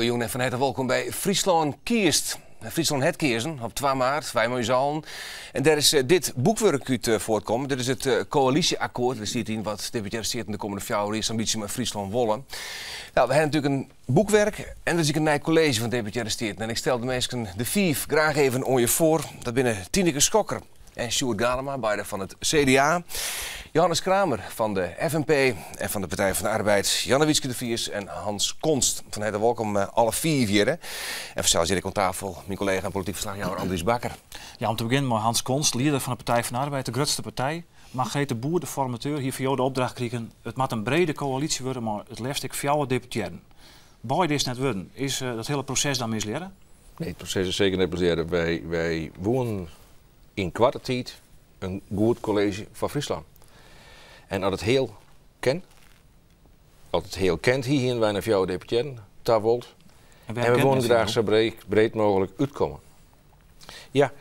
Goejûn en fan herte wolkom by Fryslân Kiest. Fryslân hat keazen op 2 maart, wy mei ús allen. En dêr is dit boekwurk út fuortkommen. Dit is it koälysje-akkoart. Dêr stiet yn wat deputearre steaten de kommende 4 jier sa'n bytsje mei Fryslân wolle. Nou, we ha natuerlik in boekwerk en der is ek in nij kolleezje fan deputearre steaten. En ik stel de minsken, de fiif, graach even oan je foar. Dat binne Tineke Schokker en Sjoerd Galema, beide fan it CDA. Johannes Kramer fan de FNP en fan de Partij van de Arbeid. Jannewietske de Vries en Hans Konst. Fan herte wolkom alle fiif hjir. En fansels hjir ek oan tafel myn kollega en polityk ferslachjouwer Andries Bakker. Ja, om te begjinnen mei Hans Konst, lieder fan de Partij van de Arbeid, de grutste partij. Margreet de Boer, de formateur, hie foar jo de opdracht krigen, it moat in brede koälysje wurde mei it leafst ek fjouwer deputearren. Beide is net wurden. Is dat hiele proses dan mislearre? Nee, it proses is seker net mislearre. Wy woenen yn koarte tiid in goed kolleezje foar Fryslân. En as it heal kin, as it heal kind hie, hienen wy nei fjouwer deputearren ta wold. En En we woenen graach sa breed mooglik útkomme. Ja,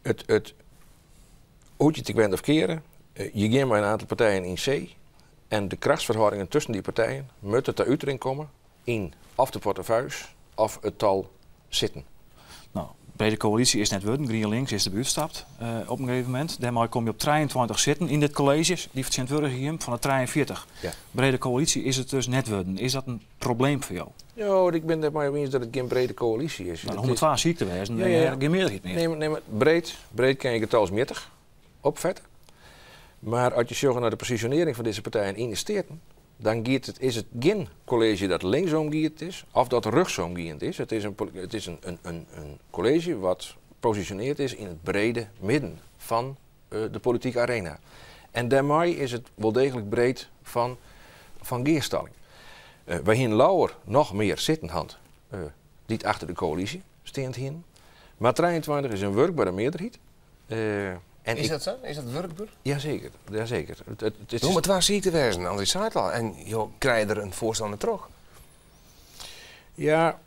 it, hoe't je it ek wende of keare, je gean mei in oantal partijen yn see en de krachtsferhâldingen tusken dy partijen moatte ta utering komme yn of de portefeuilles of it tal sitten. No, brede koälysje is net wurden. GrienLinks is derby útstapt op in gegeven momint. Dêrmei komme je op 23 sitten yn dit kolleezje. Dy fertsjintwurdigje jim fan de 43. Brede koälysje is it dus net wurden. Is dat in probleem foar jo? Jo, ik bin it net mei jo iens dat it gjin brede koälysje is. No, 102 siik te wêzen, dan ha je gjin mearderheid mear. Nee, nee, mar breed kin je getalsmjittich opfette. Mar as je sjogge nei de posisjonearring fan dizze partijen yn de Steaten, dan giet it, is it gjin kolleezje dat linksom giet is of dat rjochtsom giend is. It is in kolleezje wat posisjoneard is yn it brede midden fan de politike arena. En dêrmei is it wol deeglik breed fan gearstalling. Wy hienen leaver noch mear sitten hân dy't achter de koälysje steand hienen. Mar 23 is in wurkbere mearderheid. En Is ik dat sa? Is dat wurkber? Jazeker, jazeker. It is No, mar twa siik te wêzen, Andries sei it al, en jo krije der in foarstanner troch. Ja,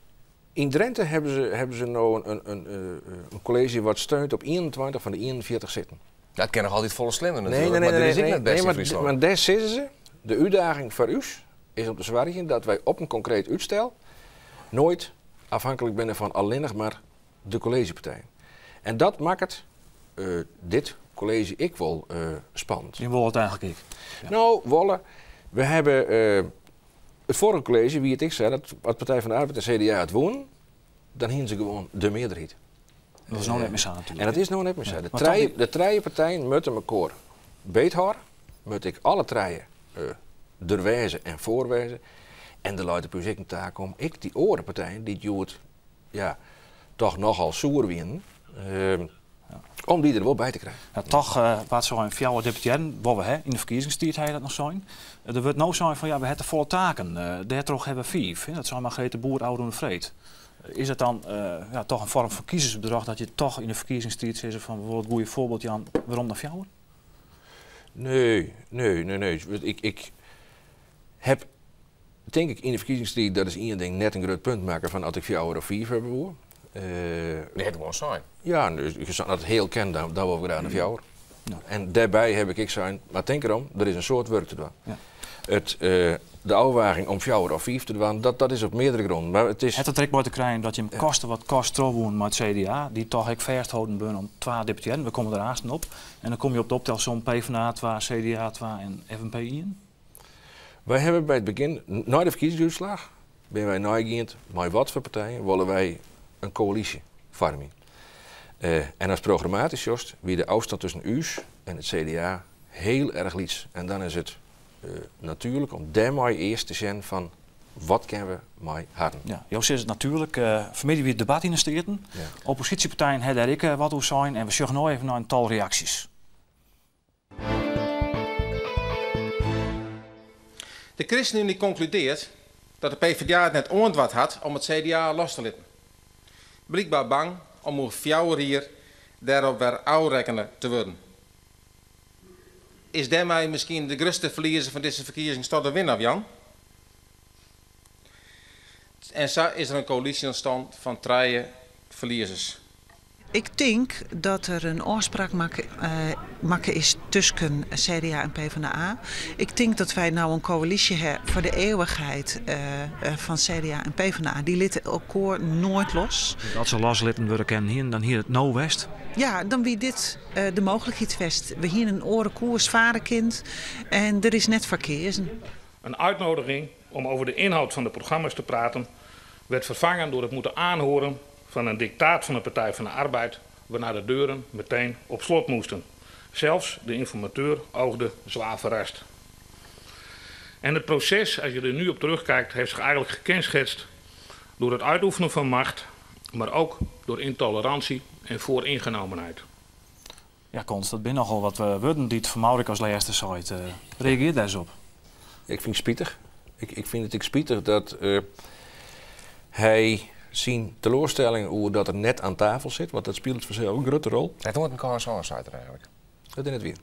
yn Drinte hawwe se no in kolleezje wat steunt op 21 fan de 41 sitten. Dat kin noch altyd folle slimmer Nee, natuerlik, nee, nee, mar dit is nee, ek net bêst nee, yn mar Fryslân. mar dêr sizze se, de útdaging foar ús is om te soargjen dat wy op in konkreet útstel noait afhanklik binne fan allinnich mar de kolleezjepartijen. En dat makket dit kolleezje ek wol spannend. Jim wolle it eigenlik ek? Ja. No, wolle. We hawwe it foarige kolleezje wie it ek sa dat as Partij van de Arbeid en CDA it wûnen, dan hienen se gewoan de mearderheid. Dat is no net mear sa natuerlik. En dat is no net mear sa. Nee, De mar toch die trije partijen moatte mekoar beethâlde, moatte ek alle trije der wêze en foar wêze. En der leit op ús ek in taak om ek dy oare partijen dy't hjoed, ja, toch nochal soer wienen, om dy der wol by te krijen. Ja, toch waard sein fjouwer deputearren, wol we hè, yn de ferkiezingstiid ha je dat noch sein. Der wurdt no sein fan ja, we ha te folle taken, dêrtroch ha we fiif. Hè, dat sei Margreet de Boer ôfrûne freed. Is dat dan ja, toch in foarm fan kiezersbedroch dat je toch yn de ferkiezingstiid sizze fan we wolle it goede foarbyld jaan, werom nei fjouwer? Nee, nee, nee, nee. Ik heb tink ik yn de ferkiezingstiid, dat is ien ding, net in grut punt makke fan as ik fjouwer of fiif hawwe woe. Nee, het gewoan sein. Ja, dus ik sei, as it heal kin, dan wol ik graach nei fjouwer. Ja. En dêrby haw ik ek sein, mar tink derom, der is in soad wurk te dwaan. Ja. De ôfwaging om fjouwer of fiif te dwaan, dat is op meardere gronden. Mar it is Hat it der ek mei te krijen dat jim koste wat kost troch woenen mei it CDA, dy't toch ek fêstholden binne om twa deputearren, we komme der aansten op, en dan komme je op de optelsom PvdA 2, CDA 2 en FNP 1? Wy hawwe by it begjin, nei de ferkiezingsútslach, binne wy neigiend mei wat foar partijen wolle wy in koälysje foarmje. En as programmatysk sjochst, wie de ôfstân tusken ús en it CDA hiel erch lyts. En dan is it natuerlik om dêrmei earst te sjen fan wat kinne we mei harren. Ja, jo sizze it natuerlik. Fermiddei wie it debat yn de Steaten. Ja. Opposysjepartijen ha dêr ek wat oer sein en we sjogge no even nei in tal reaksjes. De ChristenUnie konkludearret dat de PvdA it net oandoard hat om it CDA los te litten. Blykber bang om oer 4 jier dêrop wer ôfrekkene te wurden. Is dêrmei miskien de grutste ferliezer fan dizze ferkiezings toch de winner, Jan? En sa is der in koälysje ûntstien fan trije ferliezers. Ik tink dat der in ôfspraak makke is tusken CDA en PvdA. Ik tink dat wy no in koälysje ha foar de eeuwichheid fan CDA en PvdA. Dy litte elkoar noait los. As se loslitten wurde kinnen hienen, dan hie it no west? Ja, dan wie dit de mooglikheid west. We hienen in oare koers fare kind en der is net foar keazen. Een uitnodiging om over de inhoud van de programma's te praten werd vervangen door het moeten aanhoren van een dictaat van de Partij van de Arbeid, waarna de deuren meteen op slot moesten. Zelfs de informateur oogde zwaar verrast. En het proces, als je er nu op terugkijkt, heeft zich eigenlijk gekenschetst door het uitoefenen van macht, maar ook door intolerantie en vooringenomenheid. Ja, Kons, dat binne nochal wat wurden dy't Van Mourik as lêste seit. Reagearje dêr ris op. Ik fyn it spitich. Ik fyn it ek spitich dat hy syn teloarstelling oer dat er net oan tafel sit, want dat spilet fansels in grutte rol. Hy hat noait in kâns hân, seit er eigenlik. Dat is net wier.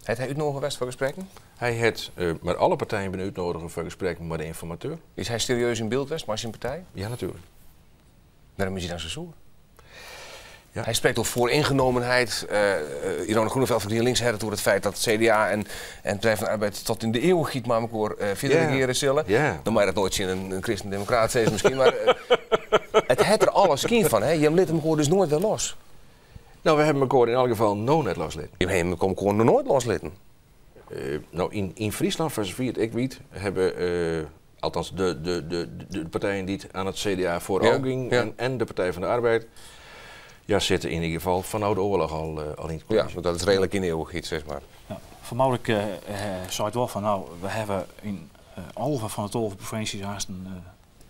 Hat hy útnûge west foar gesprekken? Hy hat mei alle partijen binne útnûge foar gesprekken mei de ynformateur. Is hy serieus yn byld west mei syn partij? Ja, natuerlik. Wêrom is hy dan sa soer? Ja. Hy sprekt oer vooringenomenheid. Irona Groeneveld fan GrienLinks hat it oer it feit dat CDA en Partij van de Arbeid tot yn de eeuwichheid mei mekoar fierder regeare sille. Dan mei dat noait tsjin in kristendemokraat sizze miskien, mar it hat der alle skyn fan. Hè? Jim litte mekoar dus noait wer los. No, we hawwe mekoar yn alle gefallen no net loslitten. Jim hawwe mekoar noch noait loslitten? No, yn Fryslân, foar safier't ik wit, hawwe althans de partijen dy't oan it CDA foarôf gyngen en de Partij van de Arbeid, ja, sitte yn ieder gefal fanôf de oarloch al yn it Ja, kolleezje. want dat is reedlik yn de eeuwichheid, sis mar. Ja, Van Mourik seit wol fan, no, we hawwe yn 11 fan de 12 provinsjes hast in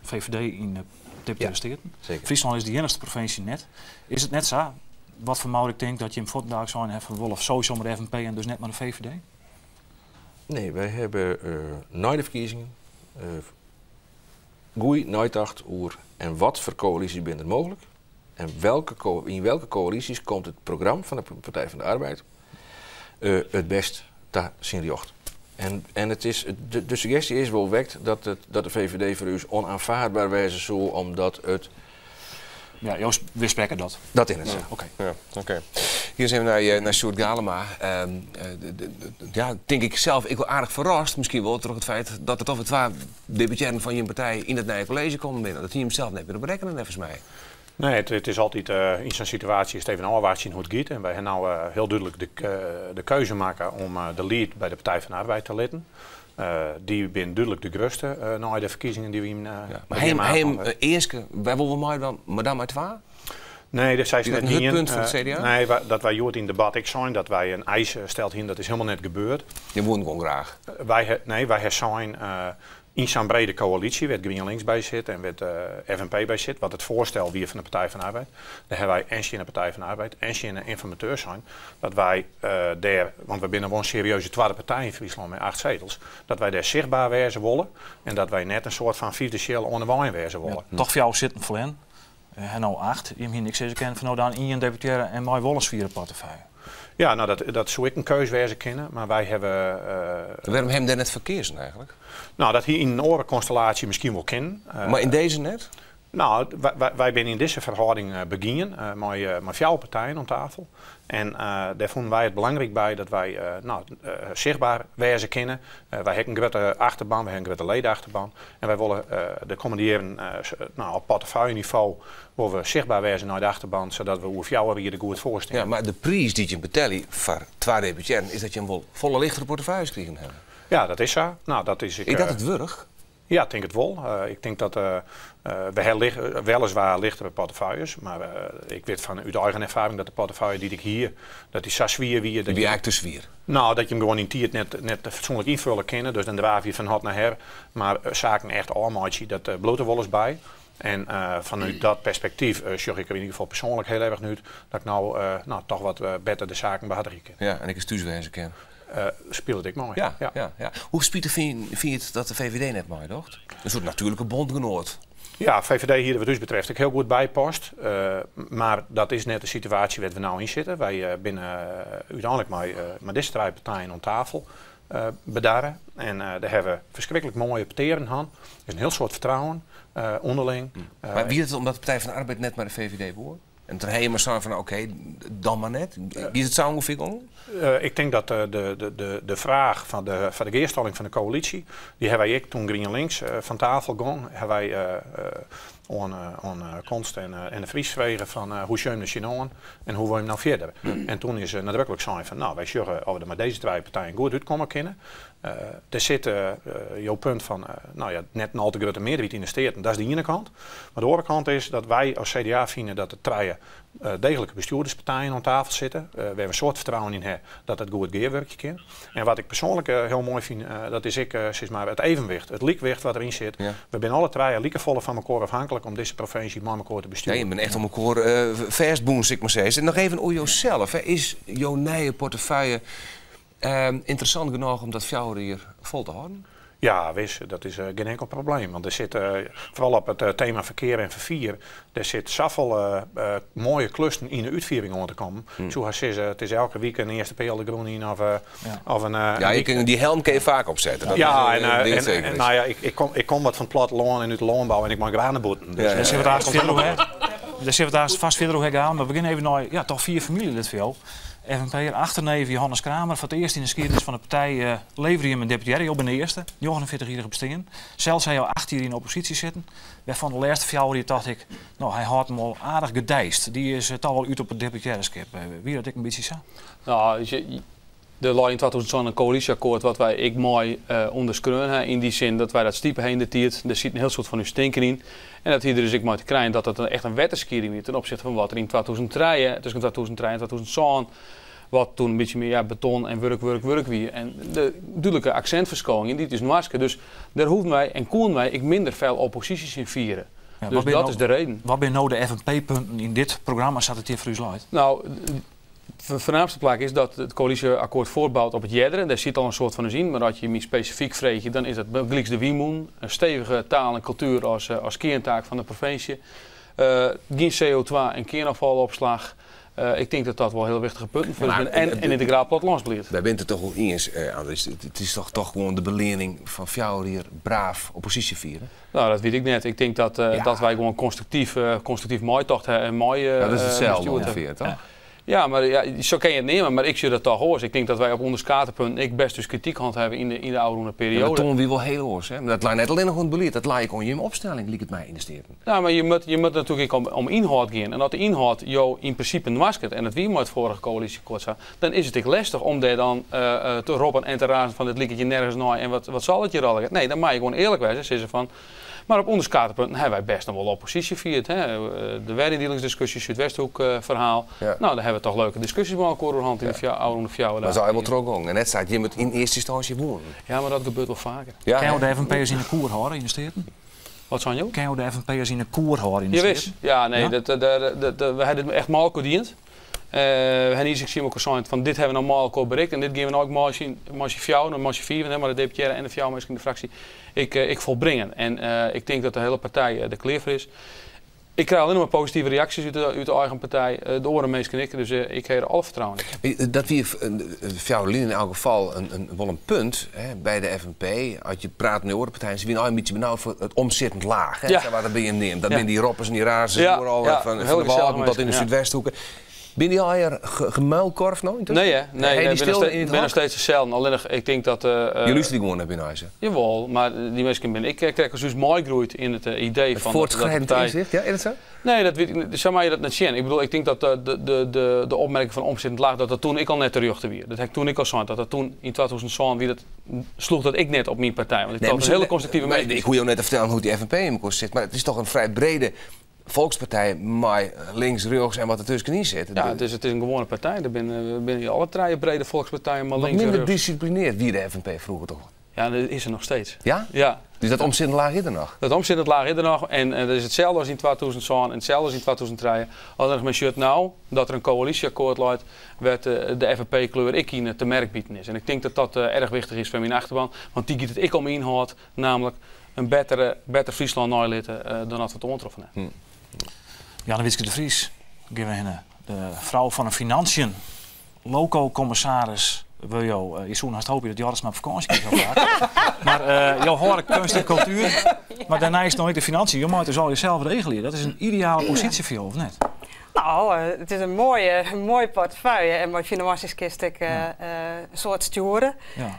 VVD yn de Deputearre Steaten. Fryslân is de iennichste provinsje net. Is it net sa, wat Van Mourik tinkt, dat jim fuortendaliks sein hawwe fan we wolle sowieso mei de FNP en dus net mei de VVD? Nee, wy hawwe nei de ferkiezingen goed neitocht oer en wat foar koälysjes binne der mooglik en yn welke koälysjes komt it program fan de Partij van de Arbeid it bêst ta syn rjocht. En it is, de suggestje is wol wekt dat de VVD foar ús onaanvaardbaar wêze soe omdat it Ja, Joost, we sprekke dat. Dat is it sa. Oké. Ja, oké. Hjir is even nei Sjoerd Galema. Ja, tink ik sels ek wol aardich ferrast, miskien wol, troch it feit dat der toch wer twa deputearren fan jim partij yn it nije kolleezje kommen binne. Dat hie him sels net mear op rekkene, neffens my. Nee, it is altyd yn sa'n situaasje is it even ôfwachtsjen hoe't it giet. En wy hawwe no hiel dúdlik de keuze makke om de lead by de Partij van de Arbeid te litten. Dy binne dúdlik de grutste nei de ferkiezingen dy't we yn Ja, mar ha jim easke, wy wolle wol meidwaan, mar dan mei twa? Nee, dat sei se Is dat net in dien. punt fan it CDA? Nee, dat wy hjoed yn it debat ek sein dat wy in eis steld hienen, dat is hielendal net gebeurd. Je woenen gewoan graach. Nee, wy ha sein, yn sa'n brede koälysje, wêr't GrienLinks by sit en wêr't FNP by sit, wat it foarstel wie fan de Partij van de Arbeid, dêr hawwe wy en tsjin de Partij van de Arbeid en tsjin de ynformateur sein dat wy dêr, want wy binne wol in serieuze twadde partij yn Fryslân mei 8 setels, dat wy dêr sichtber wêze wolle en dat wy net in soart fan fyfde tsjil oan de wein wêze wolle. Ja, toch fjouwer sitten ferlern. Ha no 8. Jim hiene ek sizze kinnen fan no dan ien deputearre en mei wol in swiere portefeuille. Ja, no, dat soe ek in keus wêze kinne, mar wy hawwe, Wêrom hawwe jim dêr net foar keazen eigentlik? No, dat hie yn in oare konstellaasje miskien wol kinnen. Mar yn dizze net? No, wy binne yn dizze ferhâlding begien mei fjouwer partijen oan tafel. En dêr fûnen wy it belangryk by dat wy no, sichtber wêze kinne. Wy hawwe in grutte achterban, wy hawwe in grutte ledeachterban. En wy wolle de kommende jierren no, op portefeuillenivo wolle we sichtber wêze nei de achterban, sadat we oer 4 jier der goed foar stean. Ja, mar de priis dy't jim betelje foar twa deputearren is dat jim wol folle lichtere portefeuilles krigen hawwe. Ja, dat is sa. No, dat is ek, Is dat it wurdich? Ja, ik tink it wol. Ik tink dat we ha weliswaar lichtere portefeuilles, mar ik wit fan út eigen erfaring dat de portefeuille dy't ik hie, dat dy sa swier wie. Die wie eigentlik te swier? No, dat je him gewoan yn tiid net fatsoenlik ynfulle kinne. Dus dan draaf je fan hot nei her. Mar saken echt ôfmeitsje, dat bliuwt der wolris by. En fanút dat perspektyf sjoch ik der yn ieder gefal persoanlik hiel erch nei út dat ik no toch wat better de saken behartigje kin. Ja, en ek ris thús wêze kin. Spilet ek mei. Ja, Ja. ja, ja. Hoe spitich fyn je it dat de VVD net meidocht? In soart natuerlike bondgenoat. Ja, VVD hier wat ús betreft ek hiel goed by past. Mar dat is net de situaasje wêr't we no yn sitte. Wy binne úteinlik mei dizze trije partijen oan tafel bedarre. En dêr hawwe we ferskriklik moaie petearen hân. Der is in hiel soad fertrouwen ûnderling. Mar wie it omdat de Partij van de Arbeid net mei de VVD woe? En toen ha je mar sein fan oké, dan mar net. Is it sa ûngefear gongen? Ik tink dat de fraach fan de, foar de gearstalling fan de koälysje, dy hawwe wy ek toen GrienLinks fan tafel gong, hawwe wy oan Konst en De Vries frege fan hoe sjogge jim der tsjinoan en hoe wolle jim no fierder. En toen is nadruklik sein fan no, wy sjogge oft we der mei dizze trije partijen goed útkomme kinne. Der sit jo punt fan no ja, net in al te grutte mearderheid yn de Steaten, dat is de iene kant. Mar de oare kant is dat wy as CDA fine dat der trije deeglike bestjoerderspartijen oan tafel sitte, wêr't we in soad fertrouwen yn ha dat dat goed gearwurkje kin. En wat ik persoanlik hiel moai fyn, dat is ek sis mar it evenwicht, it lykwicht wat deryn sit. We binne alle trije likefolle fan mekoar afhanklik om dizze provinsje mei mekoar te bestjoeren. Ja, je binne echt oan mekoar fêstbûn, sil ik mar sizze. Noch even oer josels. Is jo nije portefeuille Ynteressant genôch om dat 4 jier fol te hâlden? Ja, wis, dat is gjin inkel probleem. Want der sit, foaral op it tema ferkear en ferfier, der sit safolle moaie klussen yn de útfiering oan te kommen. Ik soe hast sizze, it is elke wike in earste peal de grûn yn of, of in... Ja, je kin, dy helm kin je faak opsette. Dat ja, is, en, en, nou ja, ik kom wat fan it plattelân en út de lânbou en ik mei graach nei bûten. Dus, Dêr sille we it aanst fierder oer ha. Dêr sille we it aanst fêst fierder oer ha gaan, mar we begjinne even nei, ja, toch 4 famyljelid foar jo. FNP'er achterneef Johannes Kramer, foar it earst yn de skiednis fan de partij leverje jim in deputearre. Jo binne de earste, 49-jierrige bestean. Sels ha jo 8 jier yn de opposysje sitten, wêrfan de lêste 4 jier tocht ik, no, hy hâldt him wol aardich gedeisd. Dy is toch wol út op it deputearreskip. Wie dat ek in bytsje sa? No, der lei yn 2007 in koälysjeakkoart wat wy ek mei ûnderskreaun ha, yn dy sin dat wy dat stipe ha yn de tiid. Der siet in hiel soad fan ús tinken yn. En dat hie der dus ek mei te krijen dat dat echt in wetterskieding wie ten opsichte fan wat der yn 2003, tusken 2003 en 2007, wat toen in bytsje mear ja, beton en wurk, wurk, wurk wie. En de dúdlike aksintferskowing yn dy is noarske. Dus dêr hoegden wy en koenen wy ek minder fel opposysje tsjin fiere. Ja, dus dat no, is de reden. Wat binne no de FNP-punten yn dit programma sa't it hjir foar ús leit? No, it foarnaamste plak is dat it koälysjeakkoart fuortbout op it eardere. Dêr sit al in soad fan ús yn, mar as je my spesifyk freegje, dan is dat bygelyks de wynmûnen, in stevige taal en kultuer as, as kearntaak fan de provinsje, gjin CO2 en kearnôffalopslach. Ik tink dat dat wol hiel wichtige punten foar ús binne. En in yntegraal plattelânsbelied. Wy binne it der toch wol iens, Andries, it is toch toch gewoan de beleanning fan 4 jier braaf opposysje fiere? No, dat wit ik net. Ik tink dat, dat wy gewoan konstruktyf, konstruktyf meitocht ha en mei Ja, dat is itselde bestjoerd ha. ûngefear, toch? Ja, mar ja, sa kin je it neame, mar ik sjoch dat toch oars. Ik tink dat wy op ûnderskate punten ek bêst ús krityk hân hawwe yn de, yn de ôfrûne Ja, de perioade. toan wie wol hiel oars, hè? Dat lei net allinnich oan it belied, dat lei ek oan jim opstelling, liket my, yn de Steaten. No, mar je moatte natuerlik ek om ynhâld gean. En as de ynhâld jo yn prinsipe noasket, en dat wie mei it foarige koälysjeakkoart sa, dan is it ek lestich om dêr dan te roppen en te razen fan dit liket hjir nergens nei en wat, wat sil it hjir allegear. Nee, dan mei je gewoan earlik wêze en sizze fan, mar op ûnderskate punten hawwe wy bêst noch wol opposysje fierd. Hè. De weryndielingsdiskusje, Súdwesthoek-ferhaal. Ja. No, dêr hawwe we toch leuke diskusjes mei elkoar oer hân yn de ôfrûne 4 Mar dagen. se wol trochgong en net sa't jim it yn earste ynstânsje woenen. Ja, mar dat gebeurt wol faker. Ja, Kinne jo hè? de FNP'ers yn 'e koer hâlde yn de Steaten? Wat sein jo? Kinne jo de FNP'ers yn 'e koer hâlde yn de Jawis. Steaten? Ja, nee, Ja? dat, we hawwe dit echt mei elkoar dien. We hawwe niis tsjin elkoar sein fan dit hawwe we no mei elkoar berikt en dit gean we no ek mei syn, mei syn fjouweren, mei syn fiven, hè, mei de deputearre en de fjouwer minsken yn de fraksje, ek, ek folbringen. En ik tink dat de hiele partij der klear foar is. Ik krij allinnich mar positive reaksjes út de eigen partij, de oare minsken ek, dus ik ha der alle fertrouwen yn. Dat wie 4 lyn yn elk gefal wol in punt, hè, by de FNP. As je prate mei oare partijen, se wiene al in bytsje benaud foar it omsittend laach. Hè, sa waard dat by jim neamd. Dat binne dy roppers en dy razers oeral, fan de Wâlden tot yn de Súdwesthoeke. Binne dy allegear gemuilkorfd no yntusken? Nee, hè? Nee, Hé, nee, dy stil yn it binne noch hok? steeds itselde. Allinnich, ik tink dat, Je lústerje gewoan net mear nei se. Jawol, mar dy minsken binne ek krekt as ús meigroeid yn it idee Het fan dat de voortschrijdend partij inzicht, ja, is dat sa? Nee, dat wit ik net. Sa mei je dat net sjen. Ik bedoel, ik tink dat de opmerking fan omsittend laach, dat dat toen ek al net terjochte wie. Dat ha ik toen ek al sein, dat dat toen yn 2007 wie, dat sloech dat ek net op myn partij. Want ik Nee, tocht, maar in hiele konstruktive maar minsken. ik hoech jo net te fertellen hoe't dy FNP yn elkoar sit, mar it is toch in frij brede folkspartij mei links, rjochts en wat der tuskenyn sit. Ja, it is in gewoane partij. Der binne hjir alle trije brede folkspartijen mei Wat links en minder rjochts. disiplineard wie de FNP froeger toch? Ja, dat is er noch steeds. Ja? Ja. Dus dat omsittend laach is der noch? Dat omsittend laach is der noch en dat is itselde as yn 2007 en itselde as yn 2003. Allinnich men sjocht no dat der in koälysjeakkoart leit wêr't de FNP-kleur ek yn te merk bieden is. En ik tink dat dat erch wichtich is foar myn achterban, want dy giet it ek om ynhâld, namelijk in bettere, better Fryslân neilitte dan dat we it oantroffen hawwe. Jannewietske de Vries, gean we hinne. De frou fan de financiën, loco-kommissaris, wil jo, je soene hast hoopje dat Joris mar op fakânsje giet zo faak. Mar jo hâlde keunst en kultuer, mar dêrneist noch ek de financiën. Jo meie it dus allegear sels regelje. Dat is in ideale posysje foar jo, of net? No, it is in moaie, moaie portefeuille en mei finânsjes kinst ek in soad stjoere.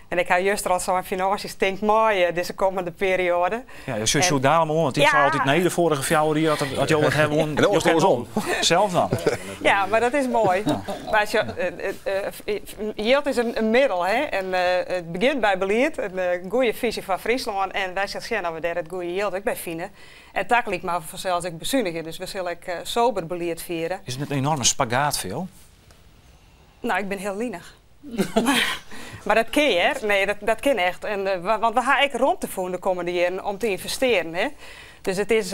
En ik ha juster al sein, finânsjes tinkt mei dizze kommende perioade. Ja, jo sjogge Sjoerd Galema oan, want dy sei altyd nee de foarige 4 jier as jo wat hawwe woenen. En dan is it oarsom. Sels dan. Ja, mar dat is moai. Mar sjoch, jild is in middel, hè. En it begjint by belied, in goede fyzje foar Fryslân en wy sille sjen oft we dêr it goede jild ek by fine. En tagelyk moatte we fansels ek besunigje, dus we sille ek sober belied fiere. Is it net in enorme spagaat foar jo? No, ik bin hiel linich. Mar dat kin hear. Nee, dat kin echt. En, want we ha ek romte fûn de kommende jierren om te ynvestearjen. Hè. Dus it is,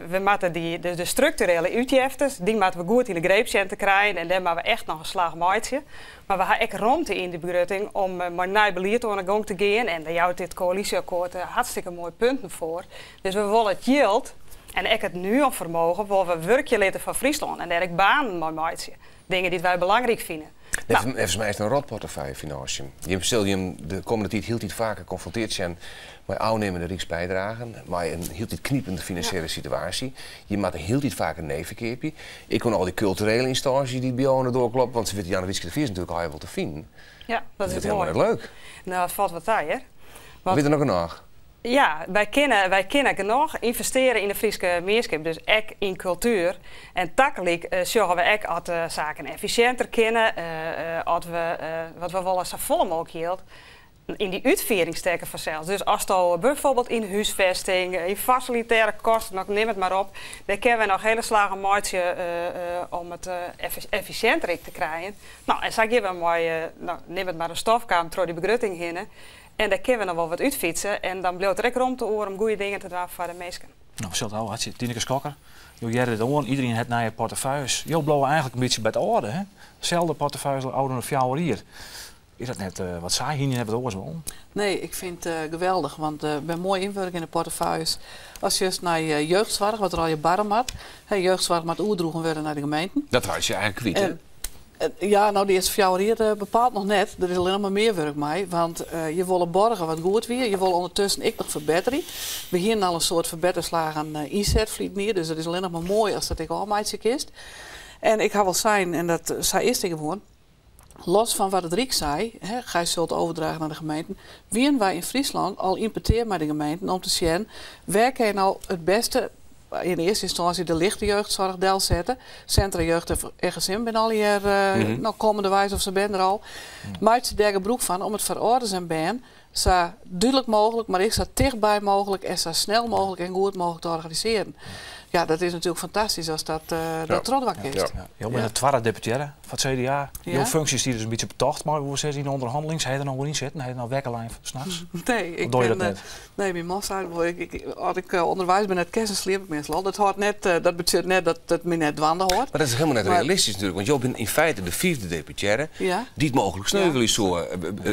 we moatte dy, de strukturele útjeftes, dy moatte we goed yn de greep sjen te krijen en dêr moatte we echt noch in slach meitsje. Mar we ha ek romte yn de begrutting om mei nij belied oan 'e gong te gean en dêr jout dit koälysjeakkoart hartstikke moaie punten foar. Dus we wolle it jild en ek it Nuon-fermogen wolle we wurkje litte foar Fryslân en dêr ek banen mei meitsje. Dingen dy't wy belangryk fine. Neffens my is it in rotportefeuille, finânsjen. Jim sille jim de kommende tiid hieltyd faker konfronteard sjen mei ôfnimmende ryksbydragen, mei in hieltyd knipende finansjele situaasje. Jim moatte hieltyd faker nee ferkeapje. Ek oan al dy kulturele ynstânsjes dy't by jo oan de doar kloppe, want se witte Jannewietske de Vries natuerlik allegear wol te finen. Ja, dat is moai. Helemaal net leuk. No, it falt wat ta, hear. Want Wie der noch genôch? Ja, wy kinne, wy kinne genôch ynvestearje yn de Fryske mienskip, dus ek yn kultuer. En tagelyk sjogge we ek oft saken effisjinter kinne, oft we, want we wolle safolle mooglik jild yn dy útfiering stekke fansels. Dus asto byfoarbyld yn húsfesting, yn fasilitêre kosten, of nim it mar op, dêr kinne we noch hiele slaggen meitsje om it effisjinter ek te krijen. No, en sa gean we mei, no, nim it mar in stofkaam troch dy begrutting hinne. En dêr kinne we noch wol wat útfytse en dan bliuwt der ek romte oer om goede dingen te dwaan foar de minsken. No, we sille it ôfwachtsje. Tineke Schokker, jo hearre dit oan, iderien hat nije portefeuilles. Jo bliuwe eigentlik in bytsje by it âlde, hè? Selde portefeuilles al ôfrûne 4 jier. Is dat net wat saai? Hiene je net wat oars wollen? Nee, ik fyn it geweldich, want ik bin moai ynwurke yn de portefeuilles. Ast sjochst nei jeugdsoarch, wat der allegear barre moat. Hè, jeugdsoarch moat oerdroegen wurde nei de gemeenten. Dat reitsje je eigentlik kwyt, hè? Ja, no de earste 4 jier bepaald noch net. Der is allinnich mar mear wurk mei, want je wolle borge wat goed wie. Je wolle ûndertusken ek noch ferbetterje. We hienen al in soad ferbetterslagen ynset ferline jier, dus it is allinnich mar moai ast dat ek ôfmeitsje kinst. En ik ha wol sein, en dat sa is it ek gewoan, los fan wat it Ryk sei, hè, gij zult overdragen naar de gemeenten, wienen wy yn Fryslân al yn petear mei de gemeenten om te sjen wêr kin je no it bêste yn earste ynstânsje de lichte jeugdsoarch delsette. Centra Jeugd en Gezin binne allegear no kommendeweis of se binne der al. Meitsje dêr gebrûk fan om it foar âlders en bern sa dúdlik mooglik, mar ek sa tichtby mooglik en sa snel mooglik en goed mooglik te organisearjen. Ja, dat is natuerlik fantastysk ast dat dat trochdwaan kinst. Ja. Jo binne de twadde deputearre fan it CDA. Jo funksje stiet dus in bytsje op tocht, mei we sizze yn de ûnderhannelings. Ha je der noch oer yn sitten? Ha je noch wekker lein nachts? Nee, ik Of dogge je bin, dat net? Nee, myn man sei wol, as ik ûnderweis bin nei it kessen sliep ik meastal al. Dat hâldt net, dat betsjut net dat it my net dwaande hâldt. Mar dat is helemaal net Mar realistysk natuerlik, want jo binne yn feite de fiifde deputearre Ja. dy't mooglik sneuvelje soe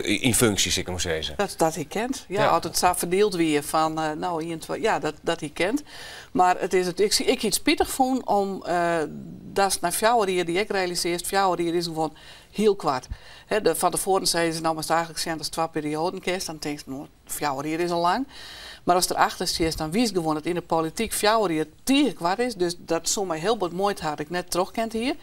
yn funksje, sil ik mar sizze. Dat hie kind. Ja, Ja. as it sa ferdield wie fan, no, ien, twa, ja, dat hie kind. Mar it is it, ik, ik hie it spitich fûn om datst nei 4 jier, dy ek realisearrest, 4 jier is gewoan hiel koart. Hè, fan tefoaren sizze se, no moatst eigentlik sjen datst 2 perioaden kinst, dan tinkst, no, 4 jier is al lang. Mar ast derachter stiest, dan witst gewoan dat yn de polityk 4 jier tige koart is. Dus dat soe my hiel bot muoite ha dat ik net trochkend hie.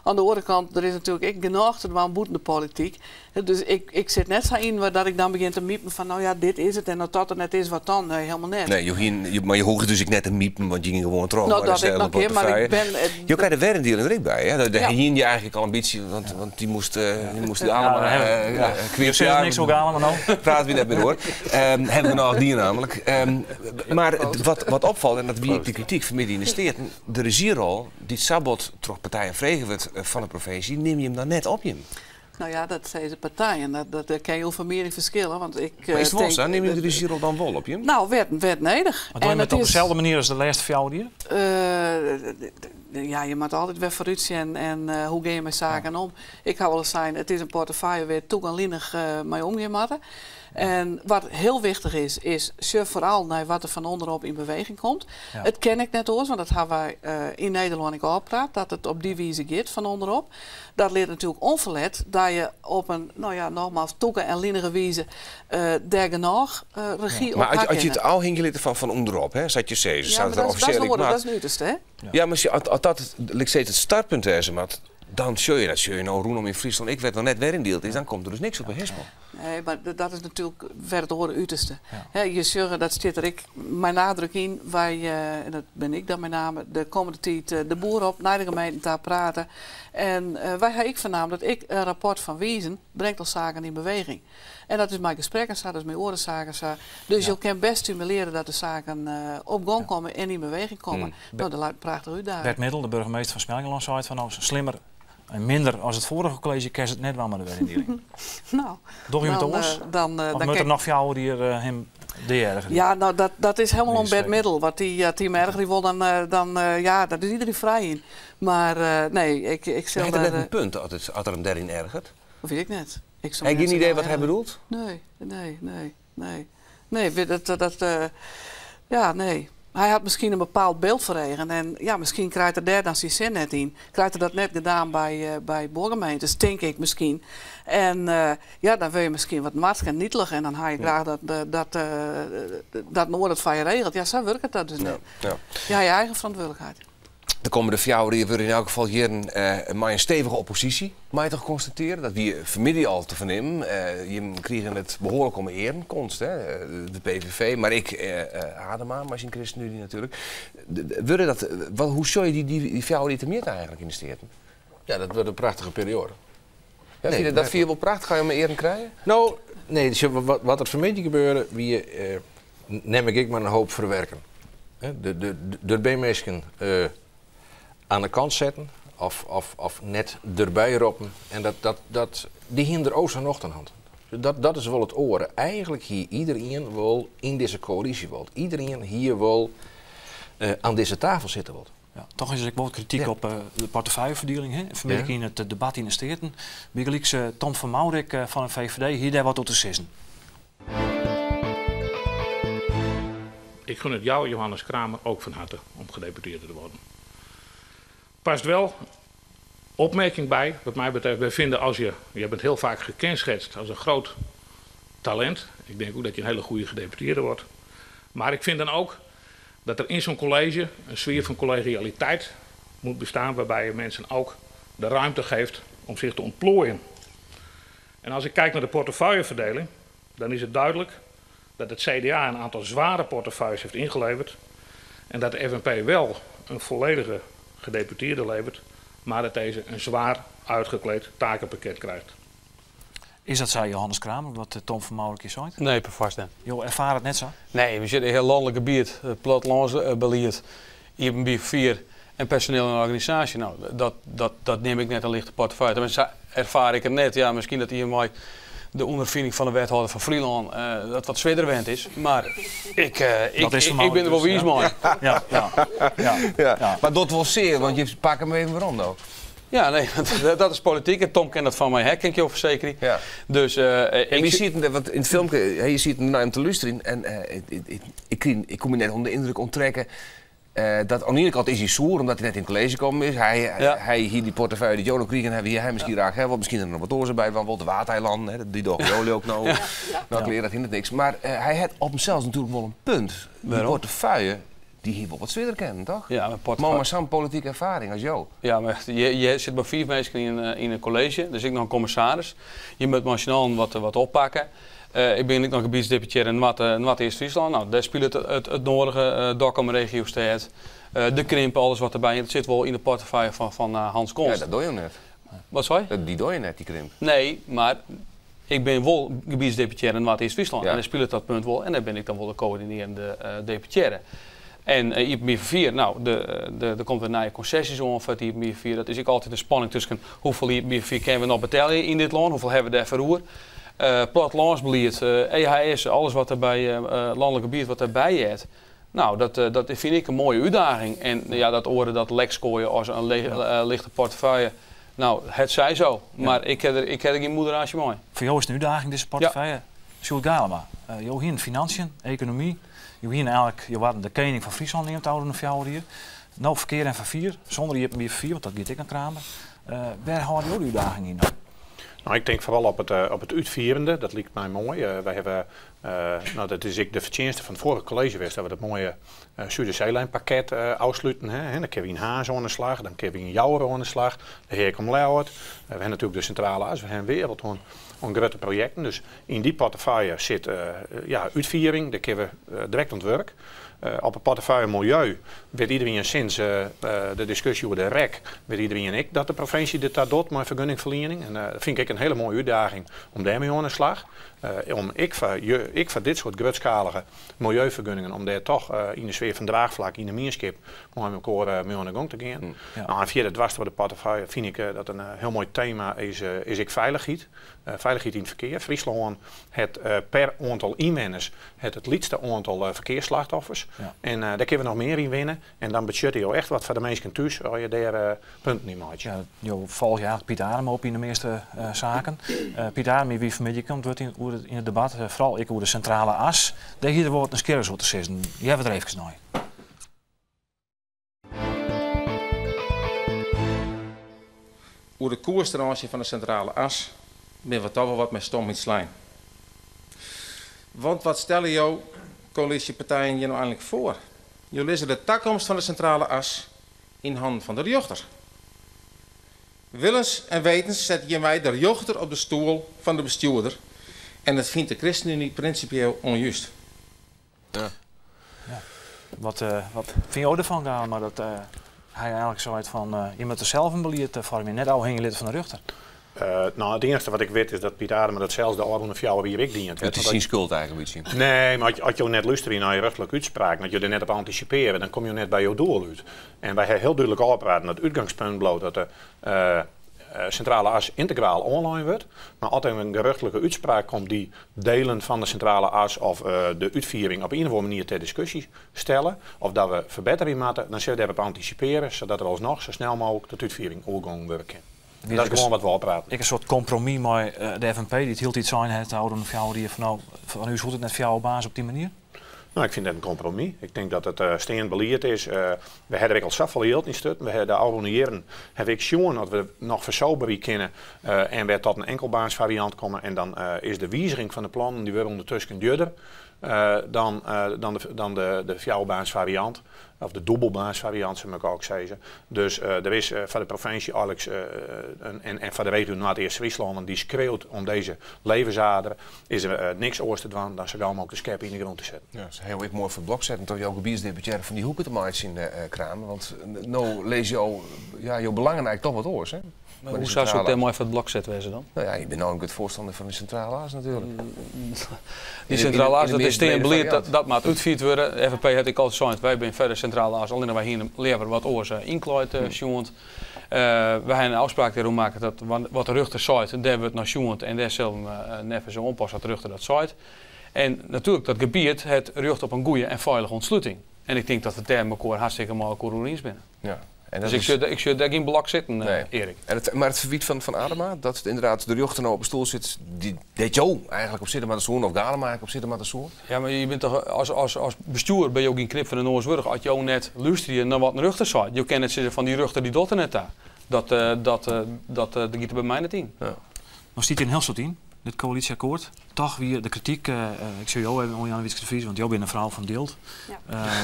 Oan de oare kant, der is natuerlik ek genôch te dwaan bûten de polityk. Dus ik sit net sa yn dat ik dan begjin te miepen fan, no ja, dit is it en as dat der net is, wat dan? Nee, helemaal net. Nee, jo hienen, jo, mar jo hoege dus ek net te miepen, want je gingen gewoan troch No, mei dat ik deselde noch kin, mar ik portefeuille. ben, Jo krije de weryndielling der ek by, hè? Dêr Ja. hienen je eigentlik al in bytsje, want dy moast, dy moast Ja, allemaal, daar hebben we- ja. kwyt. Jo sizze niks oer Galema no? Prate we net mear oer. Hawwe we genôch dien nammentlik. Mar wat opfalt, en dat wie ek de krityk fanmiddei yn de Steaten, de rezjyrol dy't sa bot troch partijen frege wurdt fan de provinsje, nim jim dan net op jim. No ja, dat sizze partijen. Dat, dêr kinne jo fan miening ferskille. Want ik, Mar is it wol tink sa? Nim jim de rezjyrol dan wol op jim? No, wêr nedich. Mar dogge En je it op is deselde manier as de lêste 4 jier? Ja, je moatte altyd wer foarút sjen en hoe gean je mei saken om. Ik ha wolris sein, it is in portefeuille wêr't tûk en linich mei omgean moatte. En wat hiel wichtich is, is sjoch foaral nei wat der fan ûnderop yn beweging komt. It kin ek net oars, want dat hawwe wy yn Nederlân ek ôfpraat, dat it op dy wize giet, fan ûnderop. Dat lit natuerlik ûnferlet dat je op in, no ja, nogmaals, tûke en linige wize dêr genôch regy op Maar ha as je kinne. it ôfhingje litte fan ûnderop, hè, sa't je sizze, Ja, sa't mar it dat is, dat is offisjeel in ek oare, dat moat. is in uterste, hè? Ja, mar as dat lyk steeds it startpunt wêze moat, dan sjoch je dat sjoch je no rûnom yn Fryslân ek wêr't noch net weryndield is, dan komt der dus niks op 'e hispel. Nee, mar dat is natuerlik wer it oare uterste. Hè, je sjogge, dat stiet der ek mei nadruk yn, wy, en dat bin ik dan mei name, de kommende tiid de boer op, nei de gemeenten ta prate. En wy ha ek fernaam dat ek in rapport fan Wijzen bringt al saken yn beweging. En dat is mei gesprekken sa, dat is mei oare saken sa. Dus jo kinne bêst stimulearje dat de saken op gong komme en yn beweging komme. No, dat leit in prachtige útdaging. Bert Middel, de burgemeester fan Smellingerlân, seit fan no, slimmer en minder as it foarige kolleezje kin se it net dwaan mei de weryndieling. No, Dogge jim it dan, oars? dan, Of dan moat der kin noch 4 jier him deergerje? Ja, no, dat is hielendal oan Wie Bert is Middel. Wat dy, as dy him ergerje wol, dan ja, dat is iedereen frij yn. Maar nee, ik sil Hat er daar, net in punt as er him dêryn ergeret? Dat wit ik net. Ik soe Heb je net geen idee zo wat hij erg. bedoelt? Nee, nee, nee, nee. Nee, weet dat, ja, nee. Hy hat miskien in bepaald byld foar eagen. En ja, miskien krijt er dêr dan syn sin net yn. Krijt er dat net gedaan by buorgemeentes, tink ik miskien. En ja, dan wurd je miskien wat noartsk en nietelich. En dan ha je graach dat in oar it foar je regelt. Ja, sa wurket dat dus net. Ja, je eigen ferantwurdlikheid. De kommende 4 jier wurde yn elk gefal hjir mei in stevige opposysje, mei toch konstatearje. Dat wie fanmiddei al te fernimmen. Je krigen it behoarlik om 'e earen, Konst, hè? De PVV, mar ek Adema, mei syn ChristenUnie natuerlik. Wurde dat, wat, hoe sjogge je dy 4 jier temjitte eigentlik yn de Steaten? Ja, dat wurdt in prachtige perioade. Ja, Nee, fyn je dat fyn je wol prachtich? Ga je om 'e earen krije? No, nee, sjoch, wat der fanmiddei gebeurde, wie, nim ik mar in hoop ferwurkjen. Hè, de minsken oan de kant setten of net derby roppen. En dy hiene der ook noch oan hand. Dat is wol it oare. Eigentlik hie iderien wol yn dizze koälysje wol. Iderien hie wol oan dizze tafel sitte wol. Ja, toch is der ek wol krityk op de portefeuilleferdieling. Hè? Fanmiddei yn it debat yn de Steaten. Bygelyks Tom van Mourik fan de VVD, hie dêr wat oer te sizzen. Ik gun het jou, Johannes Kramer, ook van harte om gedeputeerde te worden. Past wel opmerking bij, wat mij betreft. Wij vinden als je, je bent heel vaak gekenschetst als een groot talent. Ik denk ook dat je een hele goede gedeputeerde wordt. Maar ik vind dan ook dat er in zo'n college een sfeer van collegialiteit moet bestaan, waarbij je mensen ook de ruimte geeft om zich te ontplooien. En als ik kijk naar de portefeuilleverdeling, dan is het duidelijk dat het CDA een aantal zware portefeuilles heeft ingeleverd en dat de FNP wel een volledige gedeputeerde levert, maar dat deze een zwaar uitgekleed takenpakket krijgt. Is dat zei Johannes Kramer, wat Tom van Mourik is ooit? Nee, perfoarst net. Jo, erfaar it net sa? Nee, we sitte yn in hiel lanlik gebiet, it plattelânsbelied, iepenbier ferfier en personiel en organisaasje. No, dat nim ik net in lichte portefeuille. Teminsten, sa erfaar ik it net. Ja, miskien dat hjir mei de ûnderfining fan de wethâlder fan Flylân dat wat swierder wend is. Mar Dat is ik bin der wol dus, wiis mei. Maar dat wol sear, want je pakke him even werom no. Ja, nee, want dat is polityk. En Tom kin dat fan my ha, kin ik jo fersekerje. Dus, En ik je ziet hem, want yn it filmke, hè, je ziet him nei him te lústerjen en ik kom my net ûnder de yndruk ûnttrekke. Dat oan de iene kant is hy soer omdat hy net yn it kolleezje kommen is. Hy hie dy portefeuille dy't jo no krigen hawwe, hie hy miskien graach hè, want miskien er noch wat oars by, want wol de Waadeilannen, hè, dy dogge jo ek no. No, ik lear dat net niks. Mar hy hat op himsels natuerlik wol in punt. Dy Wêrom? portefeuille, dy hie wol wat swierder kinnen, toch? Ja, mar portefeuille- Mar sa'n politike erfaring as jo. Ja, mar je sit mei 5 minsken yn in kolleezje, dus ek noch in kommissaris. Je moatte mei syn allen wat oppakke. Ik bin ek noch gebietsdeputearre yn Noardeast-Fryslân. No, dêr spilet it nedige Dokkum regio stêd. De krimp, alles wat derby. It sit wol yn de portefeuille fan Hans Konst. Ja, dat doch je net. Wat sei je? Dy doch je net, dy krimp. Nee, mar ik bin wol gebietsdeputearre yn Noardeast-Fryslân. En dêr spilet dat punt wol. En dêr bin ik dan wol de koördinearjende deputearre. En iepenbier ferfier, no, der komt wer nije konsesjes oan foar it iepenbier ferfier. Dat is ek altyd in spanning tusken hoefolle iepenbier ferfier kinne we noch betelje yn dit lân, hoefolle hawwe we dêrfoar oer. Plattelânsbelied, EHS, alles wat der by lanlik gebiet wat derby heart. No, dat fyn ik in moaie útdaging. En ja, dat oare dat lekskoaie as in lichte portefeuille, no, it sy sa. Mar ik ha der gjin moederaasje mei. Foar jo is it in útdaging, dizze portefeuille? Sjoerd Galema, jo hienen financiën, ekonomy, jo hienen eigenlik, jo waarden de kening fan Fryslân neamd de ôfrûne 4 jier. No ferkear en ferfier, sûnder iepenbier ferfier, want dat giet ek nei Kramer. Wêr hâlde jo de útdaging yn no? No, ik tink foaral op it, op it útfierende, dat liket my moai. Wy hawwe, no, dat is ek de fertsjinste fan it foarige kolleezje west, dat we dat moaie Suderseelijnpakket ôfsluten ha. Dan kinne we yn Harns oan de slach, dan kinne we yn Joure oan de slach, de Heak om Ljouwert. We ha natuerlik de Sintrale As, we ha in wereld oan, oan grutte projekten. Dus yn dy portefeuille sit ja, útfiering, dêr kinne we direkt oan it wurk. Op 'e portefeuille miljeu wit iderien sinds de diskusje oer de rek, wit iderien ek dat de provinsje dit ta docht mei fergunningferliening. En dat fyn ik ek in hiele moaie útdaging om dêrmei oan 'e slach. Om ek foar, ek foar dit soart grutskalige miljeufergunningen, om dêr toch yn de sfear fan draachflak yn de mienskip mei elkoar mei oan de gong te gean. No, en fierder dwars troch de portefeuille fyn ik dat in hiel moai tema is, is ek feilichheid. Feilichheid yn it ferkear. Fryslân hat per oantal ynwenners hat it lytste oantal ferkearsslachtoffers. En dêr kinne we noch mear yn winne. En dan betsjutte jo echt wat foar de minsken thús as je dêr punten yn meitsje. Ja, jo folgje eigenlik Piet Adema op yn de measte saken. Piet Adema wie fanmiddei ek oan it wurd yn, oer it, yn it debat, foaral ek oer de sintrale as. Dêr hie er wol wat nijsgjirrichs oer te sizzen. Hearre we der eefkes nei. Oer de koers ten oanzien fan de Sintrale As binne we toch wol wat mei stomheid slein. Want wat stelle jo, koälysjepartijen, hjir no einlik foar? Jo lizze de takomst fan de Sintrale As yn hannen fan de rjochter. Willens en wetens sette hjirmei de rjochter op de stoel fan de bestjoerder en dat fynt de ChristenUnie prinsipieel ûnjust. Ja. Ja. Wat, wat fine jo derfan, Galema, dat hy eigenlik seit fan je moatte sels in belied foarmje, net ôfhingje litte fan de rjochter? No, it iennichste wat ik wit is dat Piet Adema dat sels de ôfrûne 4 jier ek dien hat. It is syn skuld eigenlik in bytsje. Nee, mar as jo net lústerje nei je rjochterlike útspraken, as jo der net op antisipearje, dan komme jo net by jo doel út. En wy ha hiel dúdlik ôfpraten dat it útgangspunt bliuwt dat de Sintrale As yntegraal oanlein wurdt. Mar as der in gerjochtlike útspraak komt dy't delen fan de Sintrale As of de útfiering op ien of oare manier ter diskusje stelle of dat we ferbetterje moatte, dan sille we dêrop antisipearje sadat der alsnoch sa snel mooglik tot útfiering oergongen wurde kin. Dat is gewoan wat we ôfpraten. Ek in soart kompromis mei de FNP dy't hieltyd sein hat de ôfrûne 4 jier fan no, fan ús hoecht it net fjouwer baas op dy manier? No, ik fyn it net in kompromis. Ik tink dat it steand belied is. We ha der ek al safolle jild yn stutten. We ha de ôfrûne jierren ha we ek sjoen oft we noch fersoberje kinne en wer tot in enkelbaansfariant komme. En dan is de wiziging fan de plannen, dy wurde ûndertusken djurder dan, dan de fjouwerbaansfariant. Of de dûbelbaansfariant, soe ik ek sizze. Dus der is foar de provinsje eigenlik en foar de regio Noardeast-Fryslân, want dy skreaut om dizze levensader, is der niks oars te dwaan dan sa gau mooglik de skep yn de grûn te setten. Ja, se ha jo ek moai foar it blok setten troch jo gebietsdeputearre fan dy hoeke te meitsjen, Kramer. Want no lizze jo, ja, jo belangen eigenlik toch wat oars, hè? Maar hoe soe ik dêr mei foar it blok set wêze dan? No ja, je binne no in grut foarstanner fan de Sintrale As natuerlik. Dy Sintrale As, dat is steand belied, dat moat útfierd wurde. De FNP hat ek altyd sein, wy binne foar de Sintrale As, allinnich wy hiene leaver wat oars ynklaaid sjoen. Wy ha in ôfspraak dêroer makke dat wat de rjochter seit, dêr wurdt nei sjoen en dêr sille we neffens oanpasse wat de rjochter dat seit. En natuerlik, dat gebiet hat rjocht op in goede en feilige ûntsluting. En ik tink dat we it dêr mekoar hartstikke mei elkoar oer iens binne. Ja. En dus ik sjoch dêr gjin blok sitten, nee. Erik. En it, mar it ferwyt fan Adema, dat ynderdaad de rjochter no op 'e stoel sit dêr't jo eigenlik op sitte moatte soene, of Galema eigenlik op sitte moatte soe? Ja, mar je binne toch as bestjoer binne jo gjin knip fan de noas wurdich as jo net lústerje nei wat in rjochter seit. Jo kinne net sizze fan dy rjochter dy docht der net ta. Dat giet der by my net yn. Ja. No stiet hjir in hiel soad yn, dit koälysjeakkoart. Toch wie de krityk, ik sjoch jo even oan Jannewietske de Vries, want jo binne in frou fan byld,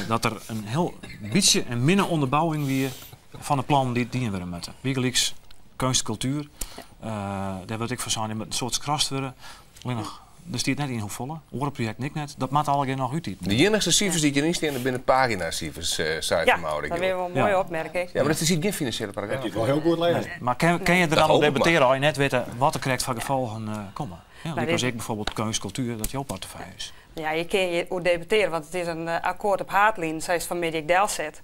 dat der in hiel bytsje in minne ûnderbouwing wie fan de plannen dy't dien wurde moatte. Bygelyks keunst en kultuer, dêr wurdt ek fan sein, der moat in soad skrast wurde. Allinnich, der stiet net yn hoefolle, oare projekten ek net. Dat moat allegear noch út. De iennichste sifers dy't hjiryn steane binne paginasifers, sei Ja, Van Mourik. dat wie wol in moaie opmerking. Ja, mar der sit gjin finansjele paragraaf Dat is wol hiel goed lêzen. Mar kin je der Dat dan op hoop ik mar. debattearje as je net witte wat der krekt foar gefolgen komme? Ja, Maar lykas dit- ek bijvoorbeeld keunst, kultuer, dat jo portefeuille is. Ja, je kinne je oer debattearje, want it is in akkoart op haadlinen, sa is it fanmiddei ek delset.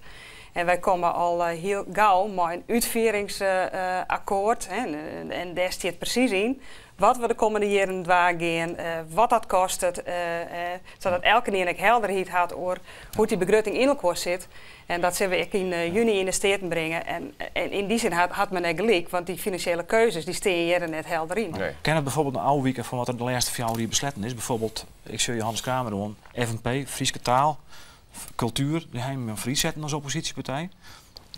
En wy komme al hiel gau mei in útfieringsakkoart. En dêr stiet presys yn wat we de kommende jierren dwaan gean, wat dat kostet, sadat elkenien ek helderheid hat oer hoe't dy begrutting yn elkoar sit. En dat sille we ek yn juny yn de Steaten bringe. En yn dy sin hat men ek gelyk, want dy finansjele keuzes dy stean hjir net helder yn. Kin it bijvoorbeeld in ôfwike fan wat der de lêste 4 jier besletten is? Bijvoorbeeld, ik sjoch Johannes Kramer oan, FNP, Fryske taal, kultuer, dy ha jim foarút setten as opposysjepartij.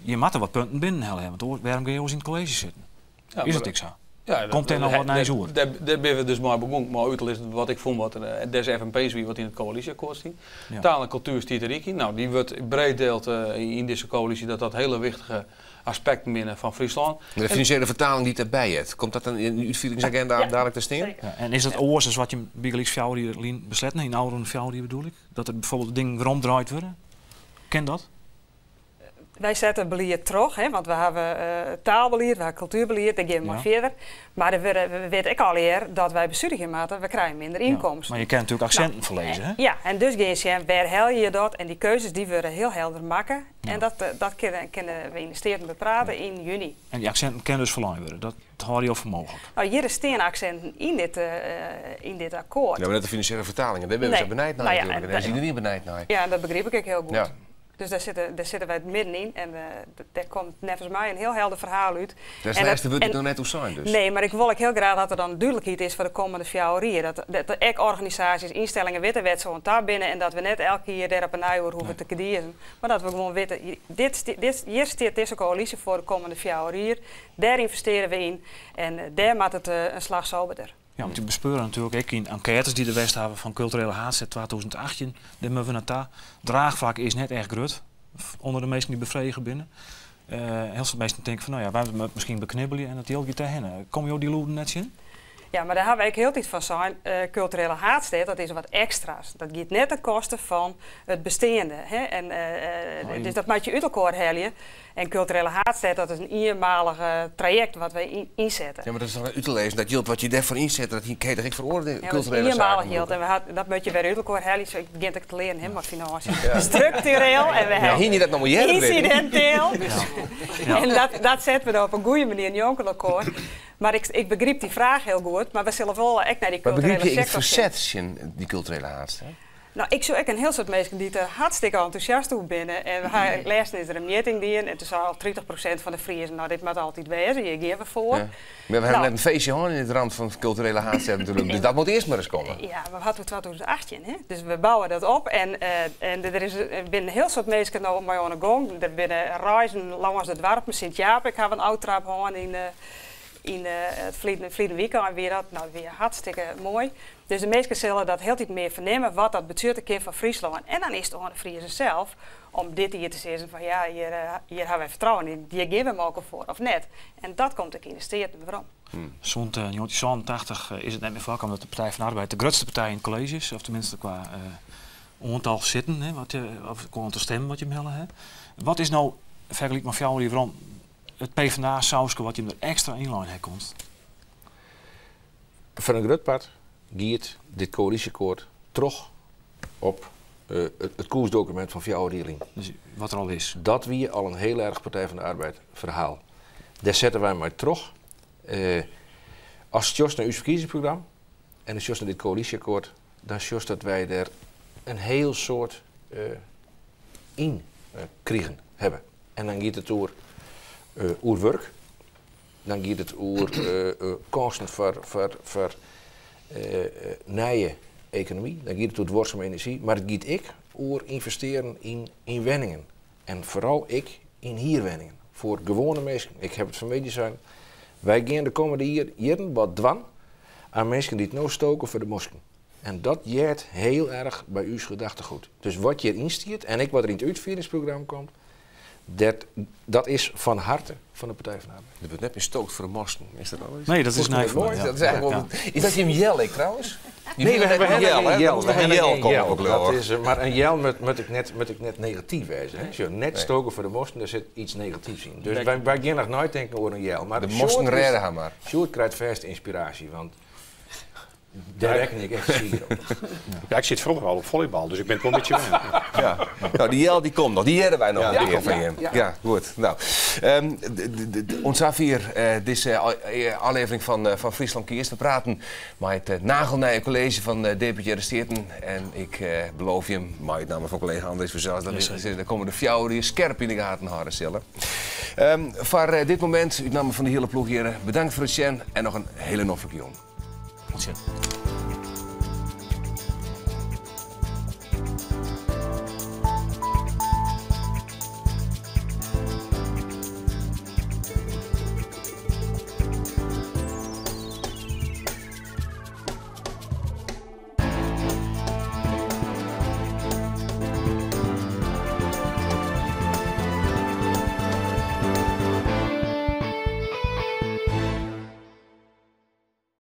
Je moatte wat punten binnenhelje, want wêrom geane jo ris yn it kolleezje sitten? Ja, Is maar dat ek sa? Ja, Komt dêr noch wat nijs oer? Dêr binne we dus mei begûn, mei út te lizzen wat ik fûn wat der des FNP's wie wat yn it koälysjeakkoart stie. Taal en kultuer stiet der ek yn. No, dy wurdt breed dield yn dizze koälysje dat dat hiele wichtige aspekten binne fan Fryslân. De finansjele fertaling dy't derby heart, komt dat dan yn de útfieringsagenda Ja, dadlik te stean? Seker. Ja, en is dat oars as wat je bygelyks 4 jier lyn besletten, yn ôfrûne 4 jier bedoel ik? Dat der bijvoorbeeld dingen weromdraaid wurde? Kin dat? Wy sette belied troch, hè, want we hawwe taalbelied, we hawwe kultuerbelied, dêr gean we mei fierder. Mar der wurde, we witte ek allegear dat wy besunigje moatte, we krije minder ynkomsten. Mar je kinne natuerlik aksinten ferlizze, hè? Ja, en dus gean je sjen wêr helje je dat en dy keuzes dy wurde hiel helder makke. En dat kinne we yn de Steaten beprate yn juny. En dy aksinten kinne dus ferlein wurde, dat hâlde jo foar mooglik? No, hjir stean aksinten yn dit akkoart. Ja, mar net de finansjele fertalingen, dêr binne we Nee. sa benijd nei Nou ja, natuerlik. en Dêr is iderien benijd nei. Ja, en dat begryp ik ek hiel goed. Dus dêr sitte wy middenyn en dêr komt neffens my in hiel helder ferhaal út. Dêr is En it lêste wurd noch net oer sein dus. Nee, mar ik wol ek hiel graach dat der dan dúdlikheid is foar de kommende 4 jier. Dat der ek organisaasjes, ynstellingen witte wêr't se oan ta binne en dat we net elk jier dêr op 'e nij oer hoege te kedizen. Mar dat we gewoan witte, hjir stiet dizze koälysje foar de kommende 4 jier. Dêr ynvestearje we yn en dêr moat it in slach soberder. Ja, want je bespeure natuerlik ek yn enkêtes dy't der west hawwe fan Kulturele Haadstêd 2018, dêr moatte we nei ta. Draachflak is net echt grut ûnder de minsken dy't befrege binne. Hiel folle minsken tinke fan, no ja, wy moatte miskien beknibbelje en it jild giet dêrhinne. Komme jo dy lûden net tsjin? Ja, mar dêr hawwe wy ek hieltyd fan sein, kulturele haadstêd, dat is wat ekstra's. Dat giet net te'n koste fan it besteande. Hè? En dus dat moatte je út elkoar helje. En kulturele haadstêd, dat is in ienmalich trajekt wat wy ynsette. Ja, mar dat is noch út te lizzen. Dat jild wat je dêrfoar ynsette, dat kinne je toch ek foar oare Ja, mar dat is kulturele ienmalich saken jild. brûke? En dat moatte je wer út elkoar helje. Sa, ik begjin ek te learen, hè, mei finânsjes. Struktureel en we Ja, ha hiene je dat noch mar earder witten? ynsidinteel. En dat sette we dan op in goede manier njonken elkoar. Mar ik begryp dy fraach hiel goed, mar we sille wol ek nei dy Mar kulturele begryp je it sektor sjen. ferset tsjin dy kulturele haadstêd? No, ik sjoch ek in hiel soad minsken dy't der hartstikke entûsjast oer binne. En we ha, lêsten is der in mjitting dien en toen sei al 30% fan de Friezen, no, dit moat altyd wêze, hjir gean we foar. Ja. Mar we hawwe No. net in feestje hân yn it ramt fan kulturele haadstêd natuerlik, dus dat moat earst mar ris komme. Ja, we hawwe 2018, hè? Dus we bouwe dat op en der binne in hiel soad minsken no mei oan 'e gong. Der binne reizen lâns de doarpen. Sint Jaap, ik ha in ôftraap hân yn it ferline wykein wie dat. No, dat wie hartstikke moai. Dus de minsken sille dat hieltyd mear fernimme wat dat betsjutte kin foar Fryslân. En dan is it oan de Friezen sels om dit jier te sizzen fan ja, hjir hawwe wy fertrouwen yn, hjir gean we elkoar foar of net. En dat komt ek yn de Steaten werom. Sûnt 1987 is it net mear foarkommen dat de Partij fan de Arbeid de grutste partij yn it kolleezje is, of teminsten kwa oantal sitten, hè, of kwa oantal stimmen wat je helle ha. Wat is no, fergelyk mei 4 jier werom, it PvdA-sauske wat jim der ekstra yn lein komt? Foar in grut part giet dit koälysjeakkoart troch op it koersdokumint fan 4 jier lyn. Dus wat der al is. Dat wie al in hiel erch Partij fan de Arbeid ferhaal. Dêr sette wy mei troch. Ast sjochst nei ús ferkiezingsprogramma en ast sjochst nei dit koälysjeakkoart, dan sjochst dat wy der in hiel soad yn krigen hawwe. En dan giet it oer wurk, dan giet it oer kânsen foar nije ekonomy, dan giet it oer duorseme enerzjy, mar it giet ek oer ynvestearjen yn wenningen. En foaral ek yn hierwenningen. Foar gewoane minsken. Ik ha it fan 'e middei sein. Wy gean de kommende jierren wat dwaan oan minsken dy't no stoke foar de mosken. En dat heart hiel erch by ús gedachtegoed. Dus wat hjiryn stiet en ek wat der yn it útfieringsprogramma komt, dat is fan herte fan de Partij fan de Arbeid. Der wurdt net mear stookt foar de mosken, is dat al? Nee, dat is Volgens mij nij moai. ja. Dat is eigenlijk wel, is dat jim jel ek trouwens? Nee, we hebben een jel, geen hè? jel. Er moet We nog een hebben jel geen komen jel. ook, geloof Dat ik. is, maar een jel moet ik net negatief wezen. Hè? Zo, net stoken voor de mosten, daar zit iets negatiefs in. Dus wij gaan nog nooit denken over een jel. Maar De Sjoerd mosten is redden haar maar. Sjoerd krijgt vast inspiratie, want Dêr rekken ik echt swier op. Ja, ik sit froeger al op follybal, dus ik bin it wol in bytsje wend. Ja. No, dy Jel dy komt noch. Dy hearre wy noch in Ja, kear fan jim. Ja. Ja, goed. No, oant safier dizze ôflevering fan Fryslân Kiest. We praten mei it nagelnije kolleezje fan Deputearre Steaten. En ik beloof jim, mei út namme fan kollega Andries fansels, dat we de kommende 4 jier skerp yn de gaten hâlde sille. Foar dit momint, út namme fan de hiele ploech hjir, bedankt foar it sjen en noch in hiele noflike jûn. Oant sjen.